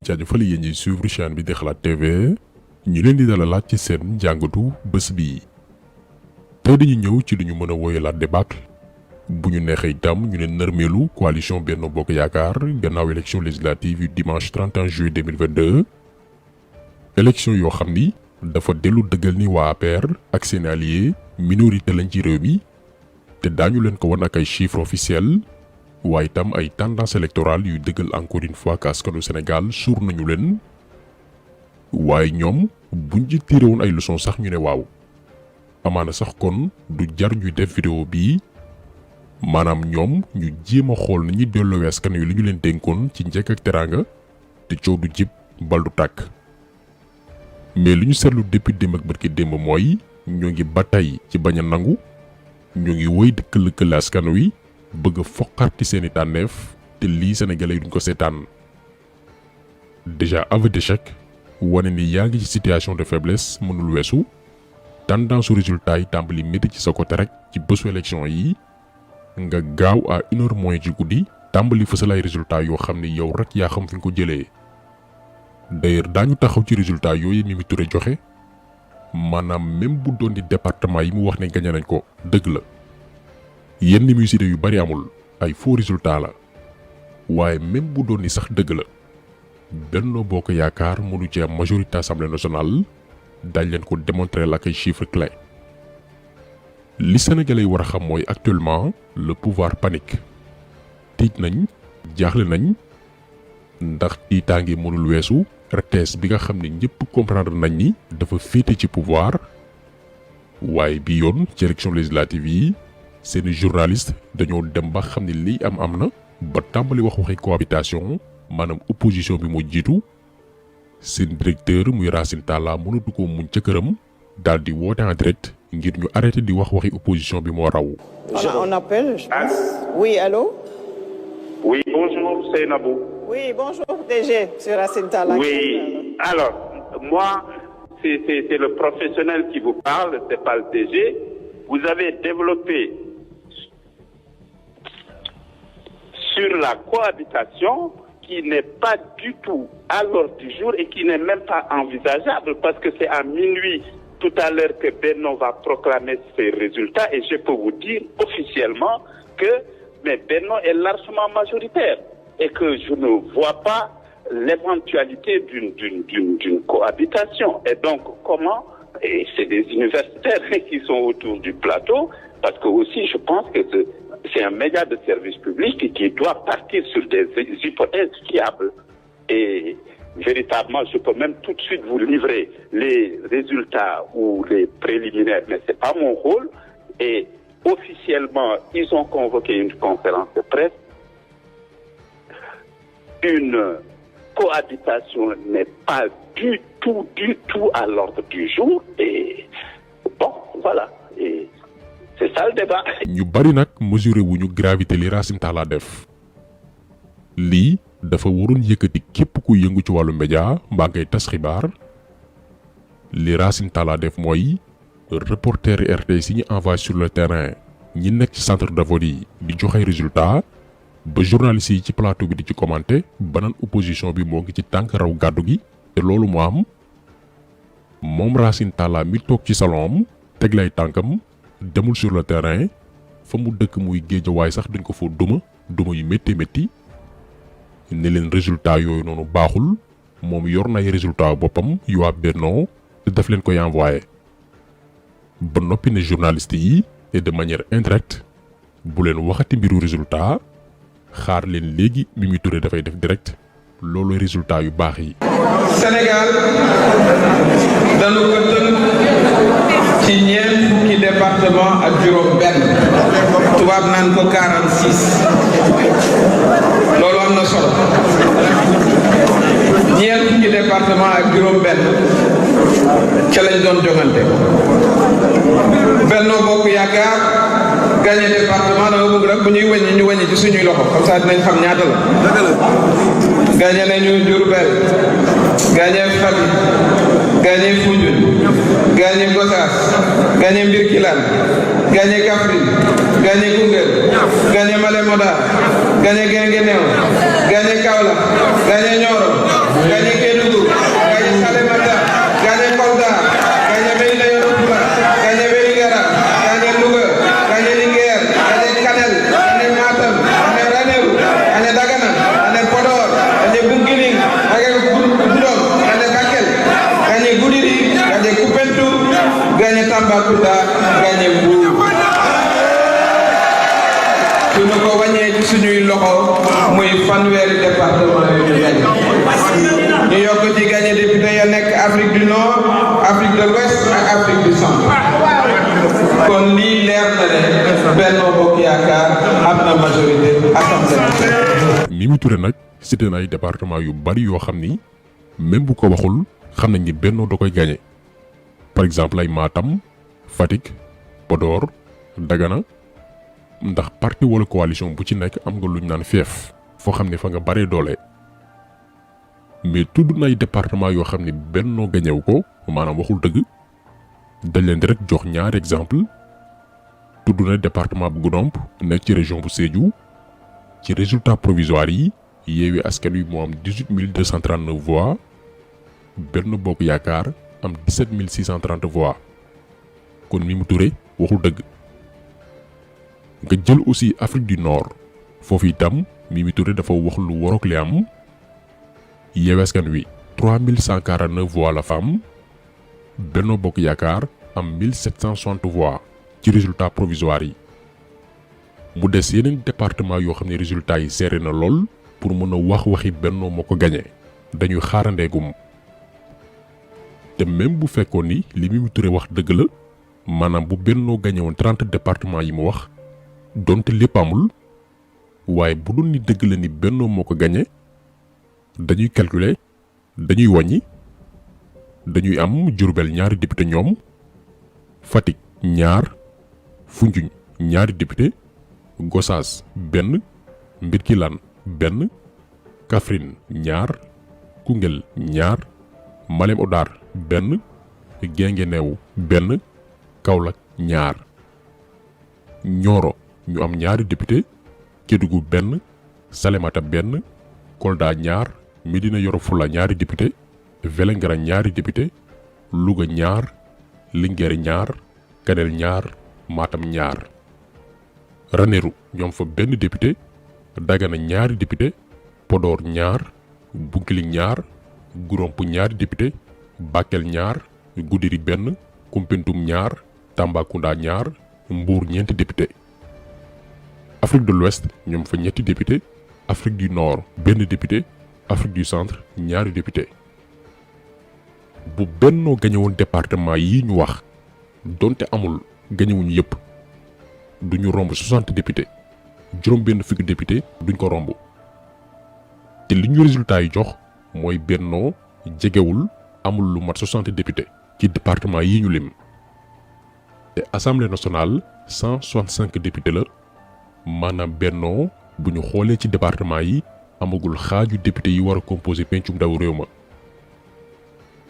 jaajëfal yéen ñi suivre chaîne bi di Xalaat TV ñu leen di dalalaat ci seen jàngatu bés bi tey dañu ñëw ci lu ñu mën a woyalaat débâcle bu ñu neexee itam ñu ne nërmeelu coalition Benno Bokk Yaakaar gannaaw élection législative yu dimanche 31 juillet 2022 élection yoo xam ni dafa dellu dëggal ni waa APR ak seen alliés minorité lañ ci réew mi te daañu leen ko wan ak ay chiffres officiels waaye itam ay tendance électorale yu dëggal encore une fois que askanu Sénégal suur nañu leen waaye ñoom buñ ci tiré woon ay leçons sax ñu ne waaw amaana sax kon du jar ñuy def vidéo bii maanaam ñoom ñu jéem a xool ni ñuy delloowee askan wi li ñu leen dénkoon ci njëkk ak teraanga te coow du jib bal du tàkk mais li ñu seetlu depuis démb ak barki démb mooy ñoo ngi ba tey ci bañ a nangu ñoo ngi wéy di këll askan wi bëgg a foqarti seeni tànneef te lii sénégalais yi duñ ko seetaan déjà aveu d'échec wane ni yaa ngi ci situation de faiblesse mënul weesu tendance résultat yi tàmbali métti ci sa côté rek ci bésu élection yi nga gaaw à 1h moins ci guddi tàmbali fësal ay résultats yoo xam ni yow rek yaa xam fi nga ko jëlee d'ailleurs daañu taxaw ci résultats yooyu Mimi Touré joxe maanaam même bu doon di département yi mu wax ne gañe nañ ko dëgg la yenn musiciens yu bari amul ay faux résultats la waaye même bu doon ni sax dëgg la Benno Bokk Yaakaar mënu ci am majorité assemblée nationale dañ leen ko démontrer ak ay chiffres clés li sénégalais yi war a xam mooy actuellement le pouvoir panique tiit nañ jaaxle nañ ndax tiitaange mënul weesu RTS bi nga xam ne ñëpp comprendre nañ ni dafa féete ci pouvoir waaye bi yoon ci élection législative yi seeni journaliste dañoo dem ba xam ne lii am na ba tàmbali waxi cohabitation maanaam opposition bi moo jiitu seen directeur muy Racine Talla mënatu ko muñ ca këram daal di woote en direct ngir ñu arrêté di waxi opposition bi moo raw. On appelle, je pense. Oui, allô? Oui, bonjour, c'est Nabou. Oui, bonjour, DG, c'est Racine Talla. Oui, alors, moi, c'est le professionnel qui vous parle, c'est pas le DG. Vous avez développé sur la cohabitation qui n'est pas du tout à l'ordre du jour et qui n'est même pas envisageable parce que c'est à minuit tout à l'heure que Benno va proclamer ses résultats et je peux vous dire officiellement que Benno est largement majoritaire et que je ne vois pas l'éventualité d'une cohabitation. Et donc comment, et c'est des universitaires qui sont autour du plateau, parce que aussi je pense que c'est un média de service public qui doit partir sur des hypothèses fiables. Et véritablement, je peux même tout de suite vous livrer les résultats ou les préliminaires, mais c'est pas mon rôle. Et officiellement, ils ont convoqué une conférence de presse. Une cohabitation n'est pas du tout à l'ordre du jour. Et bon, voilà. Et c'est ça le débat. ñu bari nag mesuré wuñu gravité li Racine Talla def lii dafa waroon yëkkati képp ku yëngu ci wàllu média mbaa ngay tas xibaar li Racine Talla def mooy reporter RTS yi ñu envoyé sur le terrain ñi nekk ci centre de vote yi di joxe résultat ba journalistes yi ci plateau bi di ci commenter banaan opposition bi moo ngi ci tànk raw gàddu gi te loolu moo am moom Racine Talla mi toog ci salon am teg lay tànkam demul sur le terrain fa mu dëkk muy Géejawaay sax dañ ko fa duma yu métti ne leen résultat yooyu noonu baaxul moom yor na ay résultat boppam yu waa Benno te daf leen koy envoyé ba noppi ne journaliste yi et de manière indirecte bu leen waxati mbiru résultat xaar leen léegi Mimi Touré dafay def direct loolu résultat yu baax yi. Sénégal dañu ko tënk ci ñeent fukki département ak juróom benn tubaab naan ko 46 loolu am na solo ñeent fukki département ak juróom benn ca lañ doon joŋante Benno Bokk Yaakaar gagné département dama bëgg rek bu ñuy wàññi ñu wàññi ci suñuy loxo comme ça dinañ xam ñaata la gagné nañu Diourbel gagné Fatick gagné Foundiougne gagné Gossas gagné Birkilane gagné Kaffrine gagné Koungheul gagné Malem Hodar gagné Guinguinéo gagné Kaolack gagné Nioro gagné Kédougou, gagné Salémata, gagné Kolda, gagné Médina Yoro Foulah, gagné Vélingara, gagné Louga, gagné Linguère, gagné Kanel, gagné Matam, gagné Ranérou, gagné Dagana, gagné Podor, gagné Bounkiling, gagné Goudomp, gagné Bakel, gagné Goudiri, gagné Koupentoum, gagné Tambacounda, gagné Mbour. Suñu ko wàññee ci suñuy loxo muy fanweeri département yu ñu gagné ñu yokk ci gagné député ya nekk Afrique du Nord, Afrique de l'Ouest ak Afrique du Centre. Kon lii leer na ne Benno Bokk Yaakaar am na majorité assemblée. Mimi Touré nag cité na ay département yu bari yoo xam ni même bu ko waxul xam nañ ni Benno da koy gagné par exemple ay Matam, Fatick, Podor, Dagana. Ndax parti wala coalition bu ci nekk am nga luñ naan fief foo xam ne fa nga baree doole mais tudd na ay département yoo xam ne Benno gañew ko maanaam waxul dëgg dañ leen di rek jox ñaari exemple tudd na département bu Goudomp nekk ci région bu Sédhiou ci résultat provisoire yi Yewwi Askan Wi moo am 18 239 voix Benno Bokk Yaakaar am 17 630 voix kon Mimi Touré waxul dëgg. nga jël aussi Afrique du Nord foofu itam Mimi Touré dafa wax lu waroog li am Yewwi Askan Wi 3149 voix la fa am Benno Bokk Yaakaar am 1760 voix ci résultat provisoire yi mu des yeneen département yoo xam ne résultat yi serré na lool pour mën a wax waxi Benno moo ko gagné dañuy xaarandeegum te même bu fekkoon ni li Mimi Touré wax dëgg la maanaam bu Benno gagné woon 30 départements yi mu wax donte lépp amul waaye bu dul ni dëgg la ni Benno moo ko gagné dañuy calculer dañuy wàññi dañuy am Diourbel ñaari député ñoom Fatick ñaar Foundiougne ñaari député Gossas benn Mbirkilaan benn Kaffrine ñaar Koungheul ñaar Malem Hodar benn Guinguinéo benn Kaolack ñaar Nioro ñu am ñaari député Kédougou benn Salémata benn Kolda ñaar Médina Yoro Foulah ñaari député Vélingara ñaari député Louga ñaar Linguère ñaar Kanel ñaar Matam ñaar Ranérou ñoom fa benn député Dagana ñaari député Podor ñaar Bounkiling ñaar Goudomp ñaari député Bakel ñaar Goudiri benn Koumpentoum ñaar Tambacounda ñaar Mbour ñeenti député Afrique de l'Ouest ñoom fa ñetti député Afrique du Nord benn député Afrique du Centre ñaari député bu Benno gañewoon département yi ñu wax donte amul gañewuñu yépp duñu romb 60 députés juróom benn fukki député duñ ko romb te li ñu résultat yi jox mooy Benno jegewul amul lu mat 60 députés ci département yi ñu lim te Assemblée nationale 165 députés la maanaam Benno bu ñu xoolee ci département yi amagul xaaju député yi war a composé pencum ndaw réew ma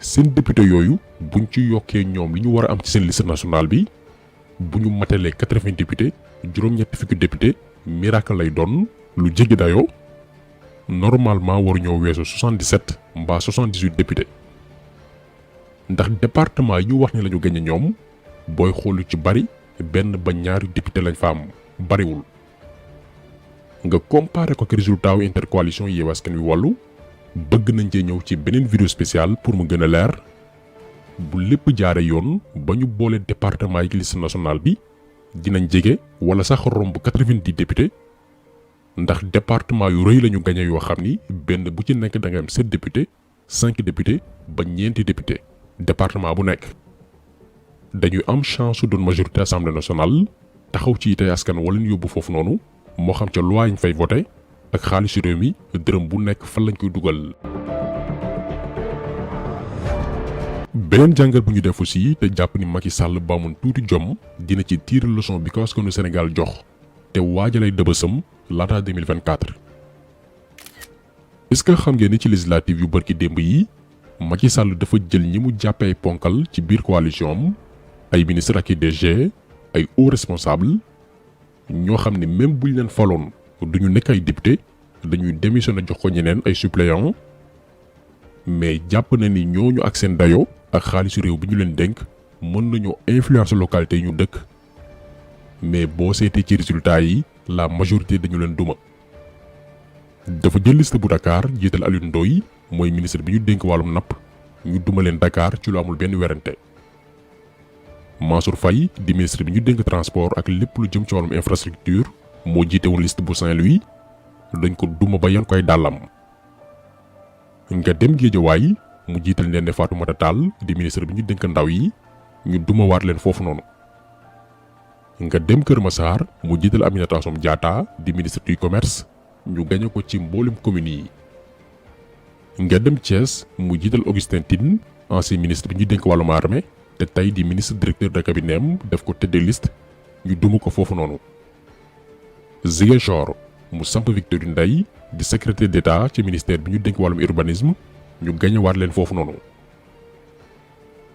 seen député yooyu buñ ci yokkee ñoom li ñu war a am ci seen liste nationale bi bu ñu matalee 80 députés juróom-ñetti fukki député miracle lay doon lu jéggi dayoo normalement waruñoo weesu 77 mbaa 78 députés ndax département yi ñu wax ne lañu gagné ñoom booy xoolu ci bari benn ba ñaari député lañ fa am bariwul nga comparé ko ak résultat wu intercoalition Yewwi Askan Wi Wallu bëgg nañ cee ñëw ci beneen vidéo spéciale pour mu gën a leer bu lépp jaare yoon ba ñu boole département yi liste nationale bi dinañ jege wala sax romb 90 députés ndax département yu rëy lañu gagné yoo xam ni benn bu ci nekk da nga am 7 députés 5 députés ba ñeenti députés département bu nekk dañuy am chance doon majorité assemblée nationale taxaw ci yitey askan wala ñu yóbbu foofu noonu moo xam ca loi yi ñu fay voté ak xaalisu réew mi dërëm bu nekk fan lañ koy dugal. beneen jàngat bu ñu def aussi te jàpp ni Macky Sall ba amoon tuuti jom dina ci tirer leçon bi ko askanu Sénégal jox te waajalay dëbësam laata 2024. est-ce que xam ngeen ni ci législative yu barki démb yi Macky Sall dafa jël ñi mu jàppee ay ponkal ci biir coalition am ay ministre ak i DG ay hauts responsables ñoo xam ne même buñ leen faloon duñu nekk ay député dañuy démissionné jox ko ñeneen ay suppléants mais jàpp na ni ñooñu ak seen dayo ak xaalisu réew bi ñu leen dénk mën nañoo influencer localité yi ñu dëkk, mais boo seetee ci résultat yi la majorité dañu leen duma. dafa jël liste bu Dakar jiital Alioune Ndoye mooy ministre bi ñu dénk wàllum napp, ñu duma leen Dakar ci lu amul benn werante. Mansour Faye di ministre bi ñu dénk transport ak lépp lu jëm ci wàllum infrastructure moo jiite woon liste bu Saint-Louis, dañ ko duma ba yan koy dàllam. nga dem Guédiawaye mu jiital Ndéné Fatoumata Tall di ministre bi ñu dénk ndaw yi, ñu duma waat leen foofu noonu. nga dem Kër Massar mu jiital Aminata Assome Diatta di ministre du commerce, ñu gañe ko ci mboolem communes yi. nga dem Thiès mu jiital Augustin Tine ancien ministre bi ñu dénk wàllum armée te tey di ministre directeur de cabinet def ko tête de liste, ñu duma ko foofu noonu. Ziguinchor mu samp Victorine Ndeye di secrétaire d'État ci ministère bi ñu dénk wàllum urbanisme, ñu gañewaat leen foofu noonu.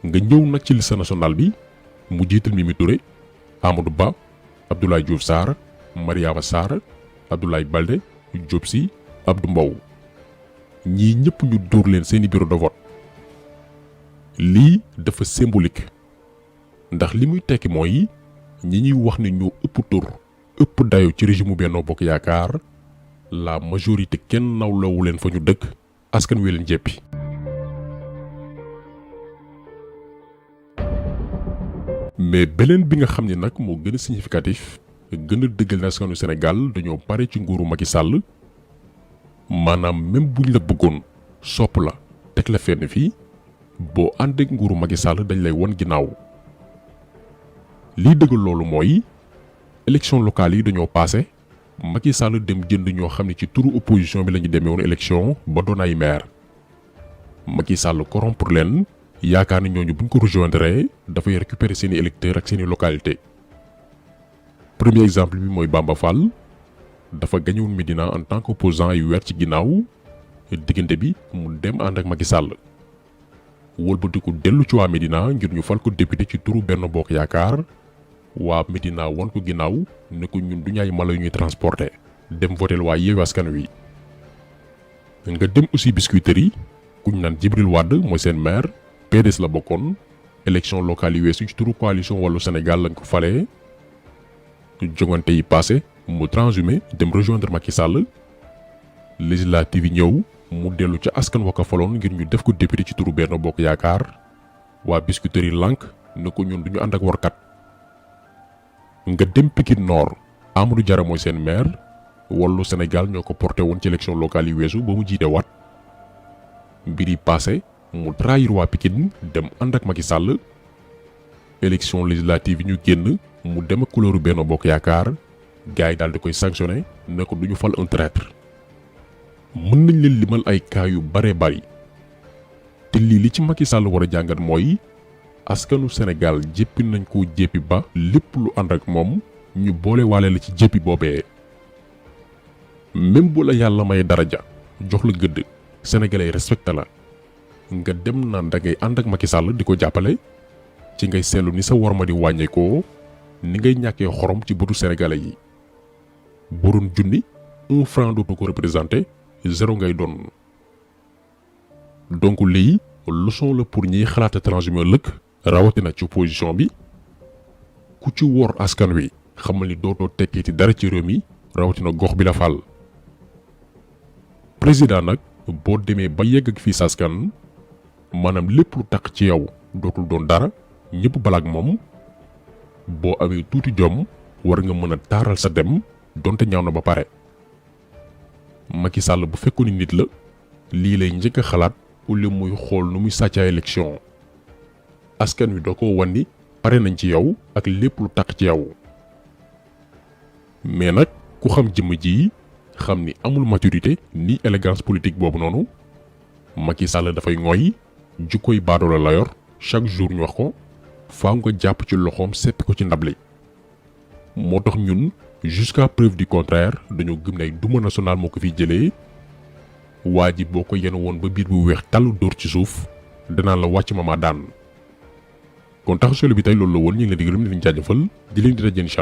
nga ñëw nag ci liste nationale bi mu jiital Mimi Touré, Amadou Ba, Abdoulaye Diouf Sarr, Mariama Sarr, Abdoulaye Baldé, Diop Sy, Abdou Mbow. ñii ñëpp ñu dóor leen seeni bureau de vote. lii dafa symbolique ndax li muy tekki mooy ñi ñuy wax ne ñoo ëpp tur ëpp dayo ci régime Benno Bokk Yaakaar, la majorité kenn nawlawu leen fa ñu dëkk, askan wi leen jéppi. mais beneen bi nga xam ne nag moo gën a significatif gën a dëggal na askanu Sénégal dañoo pare ci nguuru Macky Sall, maanaam même buñ la bëggoon sopp la teg la fenn fii, boo ànd ak nguuru Macky Sall dañ lay won ginnaaw. lii dëggal loolu mooy élection locale yi dañoo passé, Macky Sall dem jënd ñoo xam ne ci turu opposition bi la ñu demee woon élection ba doon ay maire. Macky Sall corrompre leen, yaakaar ni ñooñu buñ ko rejoindre dafay récupérer seeni électeurs ak seeni localité. premier exemple bi mooy Bamba Fall, dafa gagné woon Médina en tant qu'opposant ay weer ci ginnaaw, diggante bi mu dem ànd ak Macky Sall. wëlbatiku dellu ci waa Médina ngir ñu fal ko député ci turu Benno Bokk Yaakaar, waa Médina won ko ginnaaw ne ko ñun du ñaay mala yu ñuy transporter, dem votel waa Yewwi Askan Wi. nga dem aussi Biscuiterie, kuñ naan Djibril Wade mooy seen maire, PDS la bokkoon, élection locale yi weesu ci turu coalition Wallu Sénégal lañ ko falee. jongante yi passé mu transhumé dem rejoindre Macky Sall, législative yi ñëw mu dellu ca askan wa ko faloon ngir ñu def ko député ci turu Benno Bokk Yaakaar, waa Biscuiterie lànk ne ko ñun duñu ànd ak warkat. nga dem Pikine Nord, Amadou Diarra mooy seen maire, Wallu Sénégal ñoo ko porté woon ci élection locale yi weesu ba mu jiite waat. mbir yi passé mu trahir waa Pikine dem ànd ak Macky Sall. élection législative yi ñu génn mu dem ak couleur Benno Bokk Yaakaar, gars yi daal di koy sanctionné ne ko duñu fal un traître. mën nañ leen limal ay cas yu bare bari te lii li ci Macky Sall war a jàngat mooy askanu Sénégal jéppi nañ ko jéppi ba lépp lu ànd ak moom ñu boole waale la ci jéppi boobee. même bu la yàlla may daraja jox la gëdd, sénégalais respecté la, nga dem naan da ngay ànd ak Macky Sall di ko jàppale, ci ngay seetlu ni sa worma di wàññeekoo, ni ngay ñàkkee xorom ci bëtu sénégalais yi. bu doon junni 1 franc dootu ko représenté, 0 ngay doon. donc lii leçon la pour ñiy xalaata transhumé lëkk, rawatina ci opposition bi. ku ci wor askan wi xamal ni dootoo tekkee ci dara ci réew mi, rawatina gox bi la fal. président nag boo demee ba yegg ak fii sa askan, maanaam lépp lu tax ci yow dootul doon dara, ñëpp balaak moom. boo amee tuuti jom war nga mën a taaral sa dem donte ñaaw na ba pare. Macky Sall bu fekkoon ni nit la, lii lay njëkk a xalaat au lieu muy xool nu muy sàccaa élection. askan wi doo ko wan ni pare nañ ci yow ak lépp lu tax ci yow. mais nag ku xam jëmm ji xam ni amul maturité ni élégance politique boobu noonu. Macky Sall dafay ngoy, jukkoy baadoola la yor, chaque jour ñu wax ko, faaw nga jàpp ci loxoom seppi ko ci ndab li. moo tax ñun jusqu'à preuve du contraire dañoo gëm ne duma national moo ko fiy jëlee. waa ji boo ko yenn woon ba biir bu weex tàllu dóor ci suuf danaa la wàcc ma daan. kon tax solo bi tey loolu la woon, ñu ngi leen di gërëm di leen jaajëfal di leen di daje incha allah.